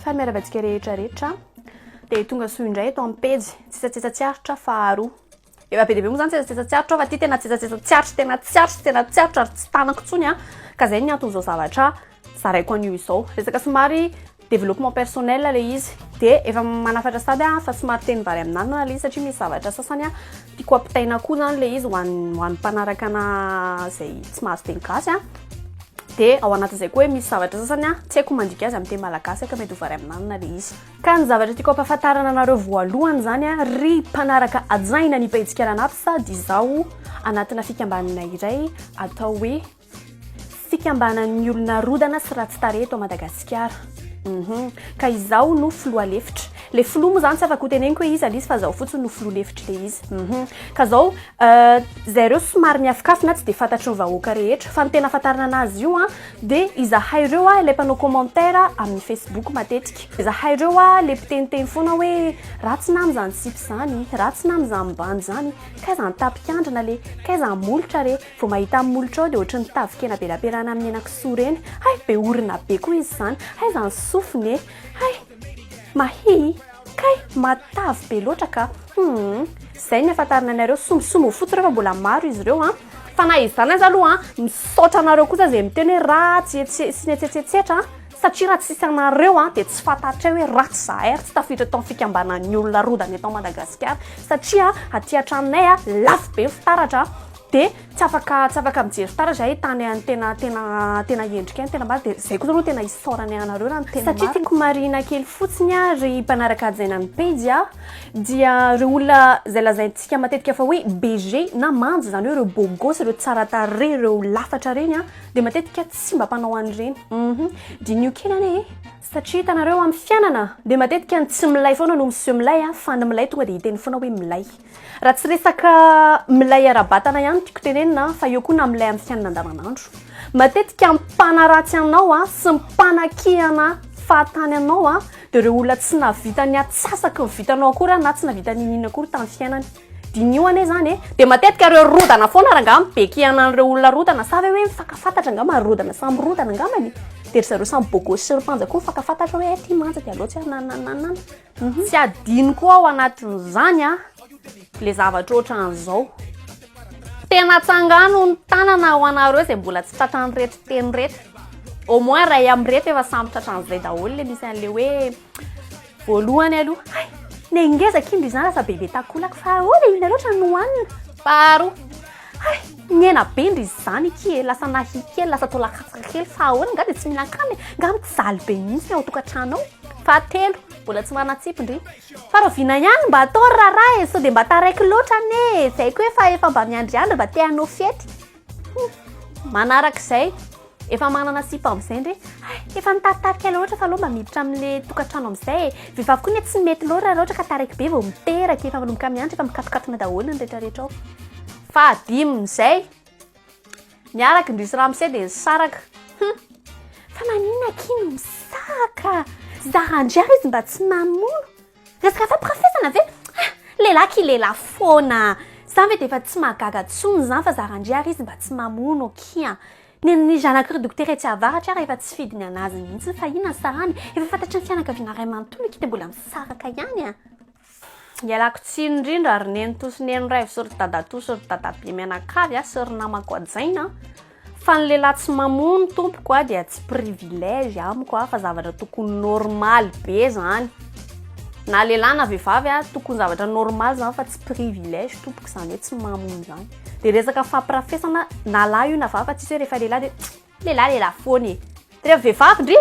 Faly miarahaba antsika rehetra rehetra. Dia tonga soa indray eto amin'ny pejy tsetsatsetsa tsy aritra faharoa. Efa be dia be moa izany tsetsatsetsa tsy aritra fa ity tena tsetsatsetsa tsy aritra, tena tsy aritra, tena tsy aritra ary tsy tanako intsony an. Ka izay ny anton'izao zavatra zaraiko anio izao. Resaka somary développement personnel ilay izy. Dia efa manafatra sady aho fa somary teny vary amin'anana ilay izy satria misy zavatra sasany an tiako ampitaina koa izany ilay izy ho an'ny ho an'ny mpanaraka ana izay tsy mahazo teny gasy an. Dia ao anatin'izay koa hoe misy zavatra sasany an tsy haiko mandika azy amin'ny teny malagasy ka mety ho vary amin'anana ilay izy. Ka ny zavatra tiako ampahafantarana anareo voalohany izany an ry mpanaraka hajaina ny pejy Karanaps dia izaho anatina fikambanana iray atao hoe Fikambanan'ny olona rodana sy ratsy tarehy eto Madagasikara. Uhum. Ka izaho no filoha lefitra. Le filoha moa zany tsy afaka hoteneniko hoe iza le izy fa zaho fotsiny no filoha lefitry le izy. Uhum. Ka zao, zay reo somary miafikafina tsy de fantatry ny vahoaka rehetra. Fa ny tena ahafantarana anazy io an, de izahay reo an ilay mpanao commentaire amin'ny facebook matetika. Izahay reo an le mpiteniteny foana hoe ratsy nama izany sipa izany, ratsy nama izany bandy izany, kaiza ny tapik'andrina le, kaiza ny molotra re. Vao mahita ny molotra ao dia ohatry ny tavin-kena be nampiarahana amin'ny henakisoa ireny. Hay, be orona be koa izy izany. Hay izany sofiny e! Hay! Mahia! Kay! Matavy be loatra ka! Humm! Izay ny ahafantarana anareo. Somosomo fotsy ireo fa mbola maro izy ireo an! Fa na izany aza aloha an, misaotra anareo kosa izay miteny hoe ratsy etsy sy ny etsy etsetra an! Satria raha tsisy anareo an, dia tsy fantatray hoe ratsy izahay ary tsy tafiditra tao amin'ny fikambanan'ny olona rodana eto Madagasikara. Satria aty an-tranonay an, lafo be ny fitaratra an! Dia tsy afaka tsy afaka mijery fitaratra zahay tany any tena tena tena endrika any tena marina dia zay kosa aloha tena isaorana anareo raha ny tena marina. Satria tiako marihina kely fotsiny a ry mpanaraka hajaina ny pejy a dia ireo olona izay lazaintsika matetika fa hoe BG na manja izany hoe ireo beau gosse ireo tsara tarehy ireo lafatra ireny a dia matetika tsy mba mpanao an'ireny hum diniho kely anie e satria hitanareo amin'ny fiainana dia matetika ny tsy milay foana no miseho milay a fa ny milay tonga dia hiteny foana hoe milay. Raha tsy resaka milay ara-batana ihany no tiako tenenina fa eo koa na milay amin'ny fiainana andavanandro. Matetika ny mpanaratsy anao sy ny mpanakihana fahatany anao dia ireo olona tsy nahavita ny atsasaky ny vitanao akory na tsy nahavita n'inon'inona akory tamin'ny fiainany. Diniho anie izany e! Dia matetika ireo rodana foana rangaha no be kihana an'ireo olona rodana sa ve hoe mifankafantatra angamba ny rodana samy rodana angambany e? Dia ry zareo samy beau gosse sy ry mpanja koa mifankafantatra hoe hay ity manja dia aleo tsy hananananana. Tsy adino koa ao anatin'izany a, le zavatra ohatran'izao. Tena tsangano ny tanana ho anareo izay mbola tsy tratran'ireto teny ireto. Au moins iray amin'ireto efa samy tratran'izay daholo le misy an'le hoe voalohany aloha, hay, ny ngeza kindry izany lasa bebe takolaka fa ahoana inona loatra no hohanina. Faharoa, hay, nihena be ndry izany akia e, lasa nahia kely, lasa toa lakatsaka kely fa ahoana nga dia tsy mihinan-kanina e, nga mijaly be mihitsy ny ao an-tokantrano ao. Fahatelo, mbola tsy manatsipy ndry. Fa rahoviana ihany mba atao ry raharaha e, sao dia mba taraiky loatra anie e, zay koa efa efa mba miandriandry mba te hanao fety. Hum, manarak'izay, efa manana sipa amin'izay ndry, hay, efa nitaritarika loatra fa aleo mba miditra amin'le tokantrano amin'izay e. Vehivavy koa anie tsy mety loatra raha ohatra ka taraiky be vao miteraka, efa manomboka miandry, efa mikatokatona daholo ny retraretra ao. Fahadimin'izay, Niaraka indrisy ramose dia nisaraka. Hum! Fa maninona akia no misaraka? Zaran-dry ary izy mba tsy mamono. Resaka fampirafesana ve? Ah! Lehilahy akia lehilahy foana. Izany ve dia efa tsy mahagaga intsony izany fa zaran-dry ary izy mba tsy mamono akia. Ny ny zanak'i ry dokotera etsy avaratra ary efa tsy fidiny anazy mihitsy fa inona ny sarany? Efa fantatry ny fianakaviana iray manontolo akia dia mbola misaraka ihany a! Ialako tsiny indrindra ry nenitoa sy neny raivo sy ry dadatoa sy ry dadabe mianakavy a sy ry namako hajaina fa ny lehilahy tsy mamono tompoko a dia tsy privilège amiko a fa zavatra tokony normaly be zany na lehilahy na vehivavy a tokony zavatra normaly zany fa tsy privilège tompoko zany hoe tsy mamono zany de resaka fampirafesana na lahy io na vavy fa tsisy hoe rehefa lehilahy de Lehilahy lehilahy foana e. Rehefa vehivavy ndry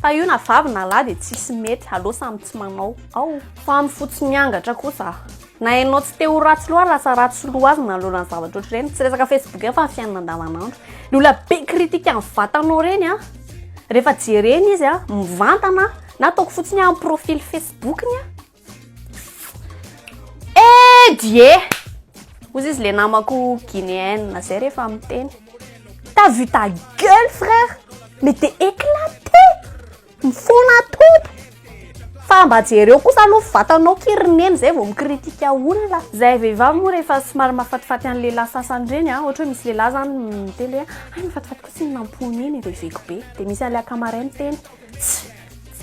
fa io na vavy na lahy dia tsisy mety, aleo samy tsy manao. Ao. Fa amin'ny fo tsy miangatra kosa. Na ianao tsy te ho ratsy loha lasa ratsy loha azy manoloana ny zavatra ohatr'ireny. Tsy resaka Facebook ihany fa ny fiainana andavanandro. Ny olona be critique amin'ny vatanao ireny an, rehefa jerena izy an, mivantana na ataoko fotsiny amin'ny profil Facebook-ny an, Eh die! Hozy izy le namako guinéenne zay rehefa miteny. T'as vu ta gueule frère? Mais t'es éclaté! Mifona tompo! Fa mba jereo kosa aloha vatanao ki ry neny zay vao mi-critique olona. Zahay vehivavy moa rehefa somary mahafatifaty an'ny lehilahy sasany ireny a, ohatra hoe misy lehilahy zany miteny hoe hay mahafatifaty koa tsy ny nampony iny, reveko be. Dia misy an'ilay akama iray miteny, tsy.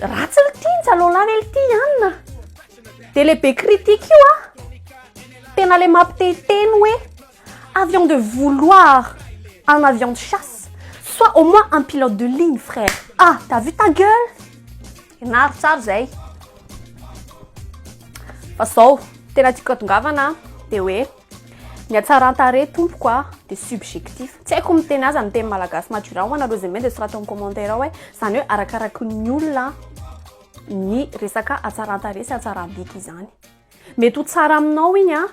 Ratsy lty ny Jalolà ve lty anona? Dia le be critique io a, tena le mampitehiteny hoe avion de vouloir un avion de chasse, soit au moins un pilote de ligne frère. Ah, t'as vu ta gueule? Ianaro tsara izay. Fa zao, tena tiako hatongavana dia hoe ny hatsaran-tarehy tompoko a dia subjectif. Tsy haiko miteny azy amin'ny teny malagasy madura ho anareo izay mahay dia soraty ao amin'ny commentaire ao hoe izany hoe arakaraky ny olona ny resaka hatsaran-tarehy sy hatsaram-bika izany. Mety ho tsara aminao iny a,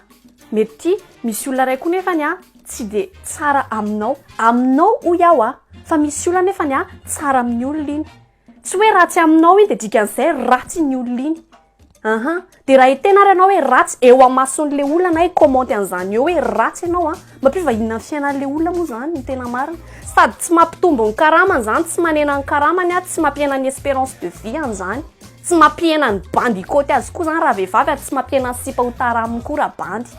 mety misy olona iray koa nefany a tsy dia tsara aminao. Aminao hoy aho a, fa misy olona nefany a tsara amin'ny olona iny. Tsy hoe ratsy aminao iny dia dikan'izay ratsy iny olona iny. Aha. Dia raha hiteny ary ianao hoe ratsy eo amason'ilay olona na hi-commenter an'izany eo hoe ratsy ianao an, mampiova inona ny fiainan'ilay olona moa izany ny tena marina? Sady tsy mampitombo ny karamany izany, tsy manena ny karamany an, tsy mampihena ny espérance de vie an'izany, tsy mampihena ny bandy hikaoty azy koa izany raha vehivavy ary tsy mampihena ny sipa ho tara aminy koa raha bandy.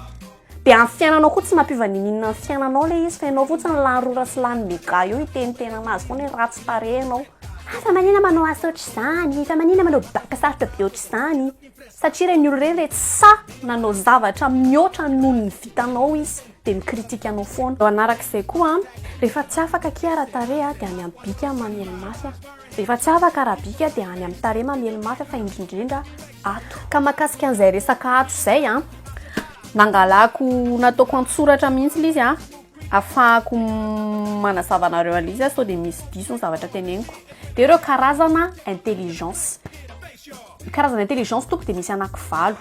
Dia amin'ny fiainanao koa tsy mampiova ninininona ny fiainanao ilay izy fa ianao fotsiny lany rora sy lany mega eo hiteniteny anazy foana hoe ratsy tarehy ianao. Ah fa manina manao asa ohatr'izany, fa manina manao bac sarotra be ohatr'izany. Satria ireny olona ireny re tsy sahy nanao zavatra mihoatra noho ny vitanao izy dia mi-critique anao foana. Manarak'izay koa, rehefa tsy afaka akia ara-tarehy dia any amin'ny bika mamely mafy aho. Rehefa tsy afaka ara-bika dia any amin'ny tarehy mamely mafy fa indrindrindra ato. Ka mahakasika an'izay resaka ato izay an, nangalako nataoko an-tsoratra mihitsy ilay izy an, afahako manazava anareo an'ilay izy sao dia misy diso ny zavatra teneniko. Dia ireo karazana intelligence. Ny karazana intelligence tompoko dia misy anaky valo.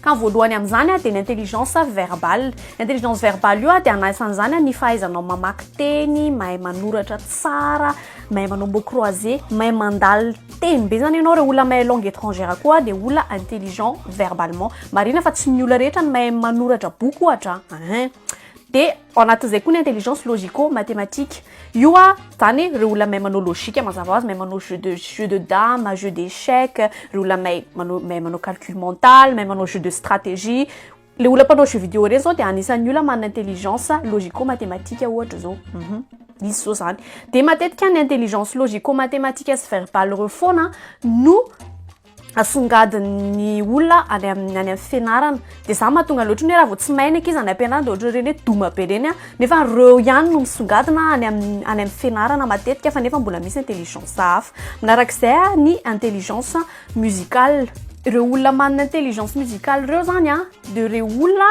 Ka ny voalohany amin'izany dia ny intelligence verbale. Ny intelligence verbale io dia anisan'izany ny fahaizanao mamaky teny, mahay manoratra tsara, mahay manao mots croisés, mahay mandalina teny be zany ianao. Ireo olona mahay langue étrangère koa dia olona intelligent verbalement. Marihina fa tsy ny olona rehetra no mahay manoratra boky ohatra ein. Dia ao anatin'izay koa ny intelligence logico-mathématique. Io a, zany hoe ireo olona mahay manao logique mazava ho azy, mahay manao jeu de jeu de dame, jeu d'échec, ireo olona mahay manao mahay manao calcul mental, mahay manao jeu de stratégie. Le olona mpanao jeu vidéo ireny zao dia anisan'ny olona manana intelligence logico-mathématique ohatra zao. Izy zao zany. Dia matetika ny intelligence logico-mathématique sy verbale ireo foana no asongadin'ny olona any amin'ny any amin'ny fianarana. Dia za mahatonga loatra ny hoe raha vao tsy mahay ny ankizy any am-pianarana dia ohatran'ireny hoe doma be ireny an, nefa ireo ihany no misongadina any amin'ny any amin'ny fianarana matetika fa nefa mbola misy intelligence hafa. Manarak'izay an, ny intelligence musicale. Ireo olona manana intelligence musicale ireo zany an, dia ireo olona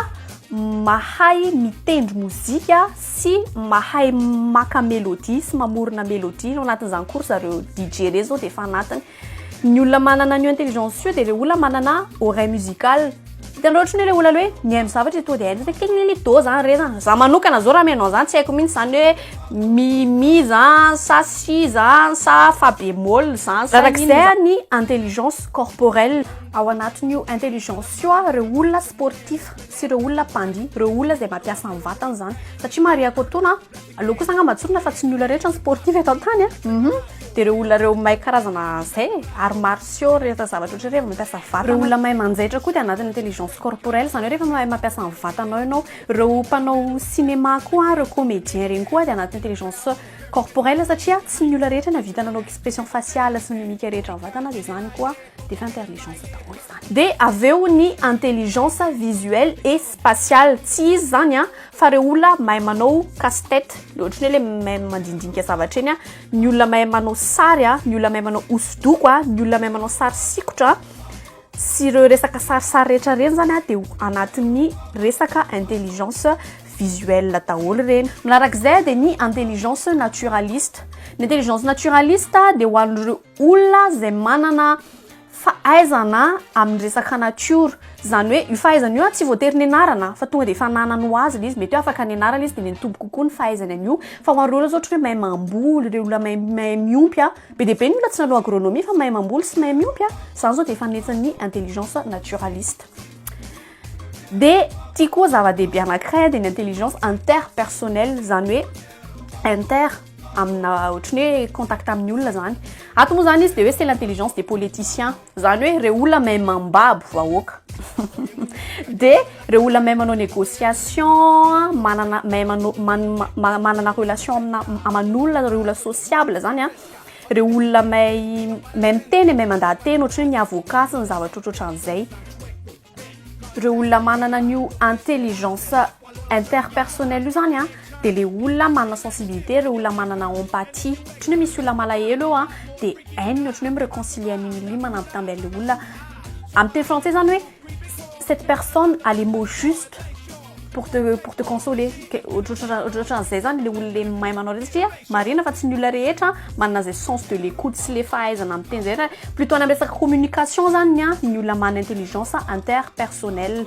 mahay mitendry mozika sy mahay maka mélodie sy mamorona mélodie, ao anatin'izany koa ry zareo DJ ireny zao dia efa anatiny. Ny olona manana an'io intelligence io dia ireo olona manana oreille musicale. Hitanareo ohatran'ny hoe ilay olona hoe mihaino zavatra dia tonga dia hainy hoe kling do zany re zany. Za manokana zao raha mihaino an'izany tsy haiko mihitsy zany hoe mi mi zany sa si zany sa fa bémol zany sa inona. Arak'izay ny intelligence corporelle. Ao anatin'io intelligence io ireo olona sportif sy ireo olona mpandihy, ireo olona izay mampiasa ny vatany zany. Satria marihako etoana Aleo kosa angamba tsorina fa tsy ny olona rehetra ny sportif eto an-tany a. Dia ireo olona ireo mahay karazana izay e, arts martiaux, rehetra zavatra ohatran'ireny rehefa mampiasa vatana. Ireo olona mahay manjaitra koa dia anatin'ny intelligence corporelle, izany hoe rehefa mahay mampiasa ny vatanao ianao. Ireo mpanao cinéma koa, ireo comédien ireny koa dia anatin'ny intelligence corporelle satria tsy ny olona rehetra nahavita nanao expression faciale sy mimique rehetra amin'ny vatana dia izany koa dia efa intelligence daholo izany. Dia avy eo ny intelligence visuelle et spatiale, tsy izy izany an, fa ireo olona mahay manao casse tête, le ohatran'ny hoe le mahay mandinidinika zavatra eny an, ny olona mahay manao sary an, ny olona mahay manao hosodoko an, ny olona mahay manao sary sikotra sy ireo resaka sarisary rehetra ireny izany an dia anatin'ny resaka intelligence visuelle daholo ireny. Manarak'izay dia ny intelligence naturaliste. Ny intelligence naturaliste dia ho an'ireo olona izay manana fahaizana amin'ny resaka natiora, izany hoe io fahaizana io tsy voatery nianarana fa tonga dia efa ananany ho azy ilay izy, mety hoe afaka nianarana izy dia nitombo kokoa ny fahaizany an'io, fa ho an'ireo olona zao ohatra hoe mahay mamboly, ireo olona mahay mahay miompy a, be dia be ny olona tsy nanao agronomie fa mahay mamboly sy mahay miompy a, izany zao dia efa anetsan'ny intelligence naturaliste. Dia ity koa zava-dehibe anankiray dia ny intelligence interpersonnelle, izany hoe inter amina ohatran'ny hoe contact amin'ny olona zany. Ato moa zany izy dia hoe c'est l'intelligence des politiciens, zany hoe ireo olona mahay mambabo vahoaka. Dia ireo olona mahay manao négociation, manana mahay manao manana relation amina aman'olona, ireo olona sociable zany an. Ireo olona mahay mahay miteny e, mahay mandaha-teny ohatran'ny hoe ny avocat sy ny zavatra ohatrohatran'izay. Ireo olona manana an'io intelligence interpersonnelle io zany a, dia le olona manana sensibilité, ireo olona manana empathie. Ohatran'ny hoe misy olona malahelo eo a, dia hainy ny ohatran'ny hoe mi-reconcilier an'iny olona iny, manambitamby an'ilay olona. Amin'ny teny frantsay zany hoe cette personne a les mots justes pour te pour te consoler. Ohatrohatran'izay zany le olona le mahay manao ireny satria marihina fa tsy ny olona rehetra manana izay sens de l'écoute sy le fahaizana miteny izay fa plutôt any amin'ny resaka communication zany ny ny olona manana intelligence interpersonnelle.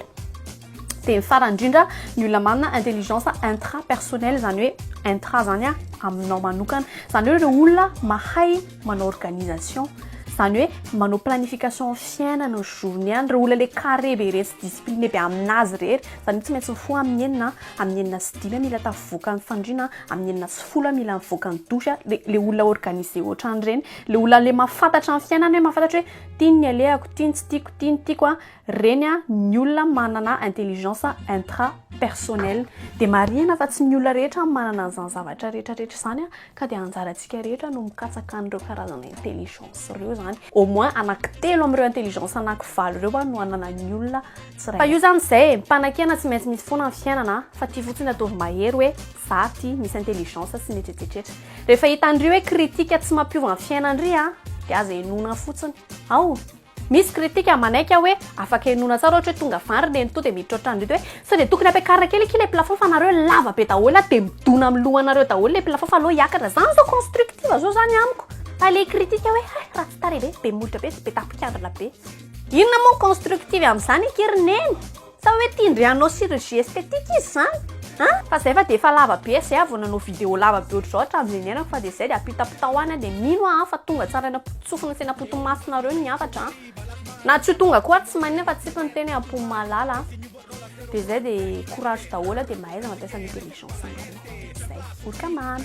Dia ny farany indrindra ny olona manana intelligence intrapersonnelle izany hoe intra zany aminao manokana. Izany hoe ireo olona mahay manao organisation, izany hoe manao planification fiainana ny journée any, ireo olona le carré be ireny sy discipliné be aminazy irery, izany hoe tsy maintsy mifoha amin'ny 6, amin'ny 6:05 mila tafavoaka ny fandriana, amin'ny 6:10 mila mivoaka ny douche, le le olona organisé ohatran'ireny, le olona le mahafantatra ny fiainany hoe mahafantatra hoe ty ny alehako, ty ny tsy tiako, ty ny tiako a, Reny a, ny olona manana intelligence intrapersonnelle. Dia marihina fa tsy ny olona rehetra manana an'izany zavatra rehetra rehetra izany a, ka dia anjarantsika rehetra no mikatsaka an'ireo karazana intelligence ireo izany. Au moins anankitelo amin'ireo intelligence anankivalo ireo a no ananan'ny olona tsirairay. Fa io izany izay e, mpanakena tsy maintsy misy foana ny fiainana a, fa ty fotsiny ataovy mahery hoe za ty misy intelligence sy ny etsetsetretra. Rehefa hitan-dry hoe critique tsy mampiova ny fiainan-dry a, dia aza henoina fotsiny. Ao! Misy critique manaiky aho hoe afaka henoina tsara ohatra hoe tonga avy any ry nenitoa dia miditra ohatran'ny ry hoe sao dia tokony ampiakarina kely akia ilay plafond fa nareo lava be daholo dia midona amin'ny lohanareo daholo ilay plafond fa aleo hiakatra zany zao constructive zao zany amiko fa ilay critique hoe hay ratsy tarehy be be molotra be sy be tapikandrina be inona moa ny constructive amin'izany akia ry neny Sa hoe tian-dry hanao chirurgie esthétique izy zany an? Fa zay fa dia efa lava be zay aho vao nanao vidéo lava be ohatr'izao hatramin'izay niainako fa dia zay dia ampitapitao any aho dia mino aho fa tonga tsara any am-potsofina sy any am-potomasonareo ny hafatra an! Na tsy ho tonga koa ary tsy maninona fa tsisy miteny hoe am-po mahalala an! Dia zay dia courage daholo dia mahaiza mampiasa ny intelligence anareo. Zay. Oroka mamy.